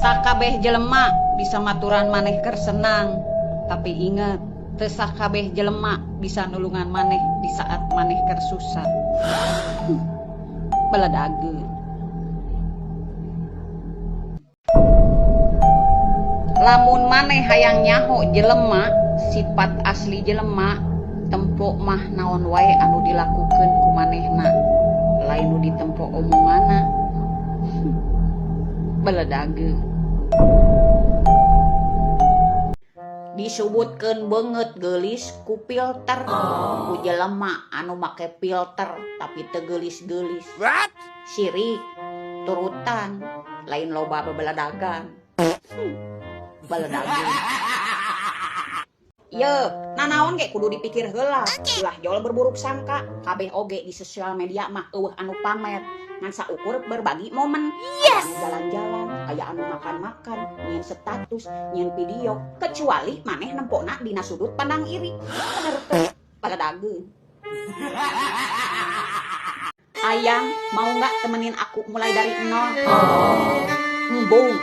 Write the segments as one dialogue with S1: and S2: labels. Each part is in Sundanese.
S1: Sakabeh jelema bisa maturan maneh keur senang, tapi inget, teu sakabeh jelema bisa nulungan maneh di saat maneh keur susah. Beledageun. Lamun maneh hayang nyaho jelema, sifat asli jelema, tempo mah naon wae anu dilakukeun ku manehna, lain nu ditempo omonganna. Beledageun. Disebutkeun beungeut geulis ku filter, ku jelema anu make filter tapi teu geulis-geulis. Sirik, turutan, lain loba bebeledagan. Beledageun. Ye, nanaon ge kudu dipikir heula. Ulah jol berburuk sangka, kabeh oge di sosial media mah eueuh anu pamer. Ngan saukur berbagi momen. Yes. Anu jalan-jalan, aya anu makan-makan, nyieun status, nyieun video, kecuali maneh nempona dina sudut pandang iri. Bener teu? Beledageun. Ayang, mau nggak temenin aku mulai dari nol? Embung,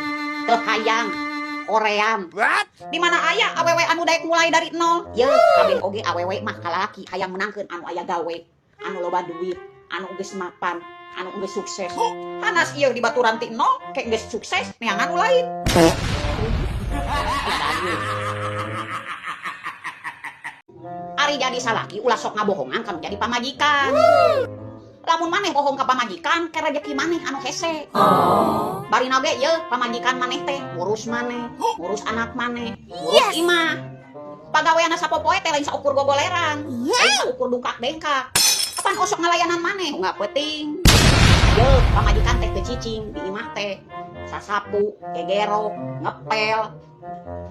S1: teu hayang, koream. Di mana aya awewe anu daek mulai dari nol? Ye, kabeh oge awewe mah kalalaki hayang menangkeun anu aya gawe, anu loba duit, anu geus mapan, anu geus sukses. Hanas ieu dibaturan ti nol, ke geus sukses neangan nu lain. Ari jadi salaki ulah sok ngabohongan kanu jadi pamajikan. Lamun maneh bohong ka pamajikan, ke rejeki maneh anu hese. Barina ge ye pamajikan maneh teh ngurus maneh, ngurus anak maneh, ngurus imah. Pagaweanna sapopoe teh lain saukur gogoleran, lain saukur dungkak dengkak. Kapan osok ngalayanan maneh nggak penting. Ye pamajikan teh teu cicing di imah teh, sasapu, gegerok, ngepel.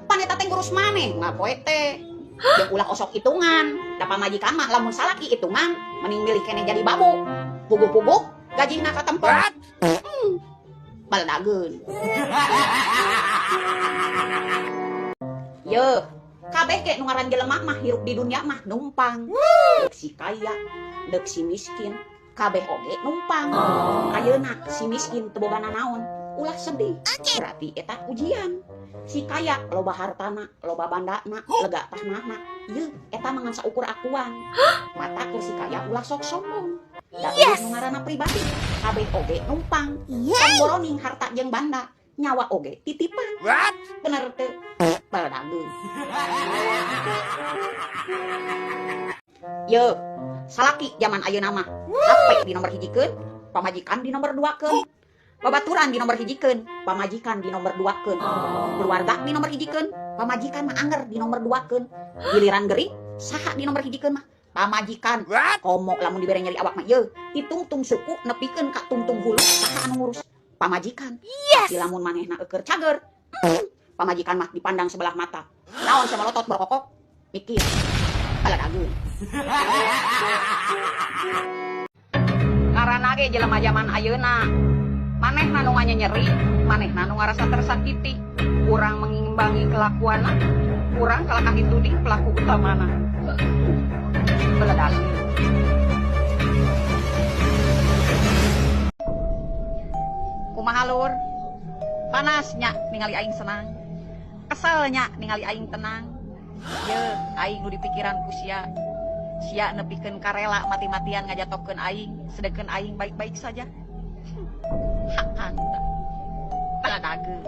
S1: Pan eta teh ngurus maneh nggak poe teh. Jeung ulah osok hitungan, da pamajikan mah lamun salaki hitungan mending milih keneh jadi babu. Puguh-puguh gajihna katempo. Baledageun. Ye, kabeh ge nu ngaran jelema mah hirup di dunia mah numpang. Deuk si kaya, deuk si miskin, kabeh oge numpang. Ayeuna si miskin teu boga nanaon, ulah sedih. Berarti eta ujian. Si kaya loba hartana, loba bandana, lega tanahna. Ye, eta mah ngan saukur akuan. Mata keur si kaya ulah sok sombong. Da nu ngaranna pribadi, kabeh oge numpang. Tong boroning harta jeung banda, nyawa oge titipan. Bener teu? Baledageun. Ye, salaki zaman ayeuna mah HP di nomor hijikeun, pamajikan di nomor duakeun. Babaturan di nomor hijikeun, pamajikan di nomor duakeun. Keluarga di nomor hijikeun, pamajikan mah anger di nomor duakeun. Giliran gering, saha di nomor hijikeun mah? Pamajikan. Komo lamun dibere nyeri awak mah ye, ditungtung suku nepikeun ka tungtung hulu saha anu ngurus? Pamajikan. Tapi lamun manehna eueur cager, pamajikan mah dipandang sebelah mata. Naon sama lotot berkokok? Mikir. Baledageun. Karana ge jelema zaman ayeuna, manehna nu nyeri, manehna nu ngarasa tersakiti, kurang mengimbangi kelakuanna, kurang kalakah dituding pelaku utamana. Beledageun. Kumaha lur? Panas nya ningali aing senang. Kesel nya ningali aing tenang. Ye, aing nu dipikiran ku sia. Sia nepikeun karela mati-matian ngajatokeun aing, sedengkeun aing baik-baik saja. Hakang teh. Beledageun.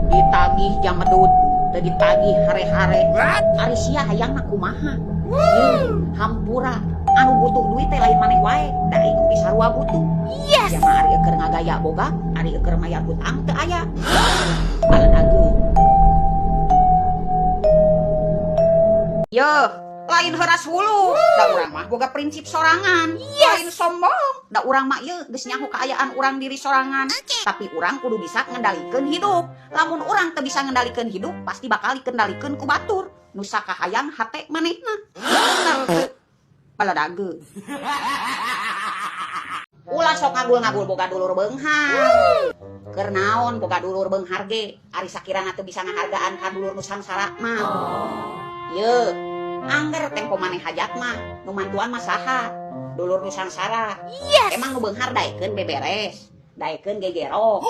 S1: Ditagih jamedud, teu ditagih hare-hare. Ari sia hayangna kumaha? Ye, hampura anu butuh duit teh lain maneh wae, da aing oge sarua butuh. Sia mah ari keur ngagaya boga, ari keur mayar hutang teu aya. Baledageun. Ye, lain heuras hulu, da urang mah boga prinsip sorangan. Lain sombong, da urang mah ieu geus nyaho kaayaan urang diri sorangan. Tapi urang kudu bisa ngendalikeun hidup. Lamun urang teu bisa ngendalikeun hidup, pasti bakal dikendalikeun ku batur. Nu sakahayang hate manehna. Bener teu? Baledageun. Ulah sok ngagul-ngagul boga dulur beunghar. Keur naon boga dulur beunghar ge, ari sakirana teu bisa ngahargaan ka dulur nu sangsara mah. Ye, angger tempo maneh hajat mah, nu mantuan mah saha? Dulur nu sangsara. Emang nu beunghar daekeun beberes, daekeun gegero.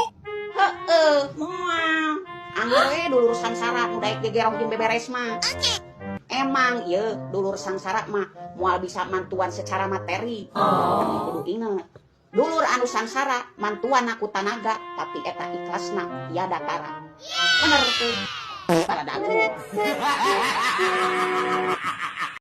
S1: Heeh, moal. Angger we dulur sangsara nu daek gegeroh jeung beberes mah. Emang ieu dulur sangsara mah moal bisa mantuan secara materi. Tapi kudu inget, dulur anu sangsara mantuan ku tanaga, tapi eta ikhlasna tiada tara. Bener tuh. Pada dagu.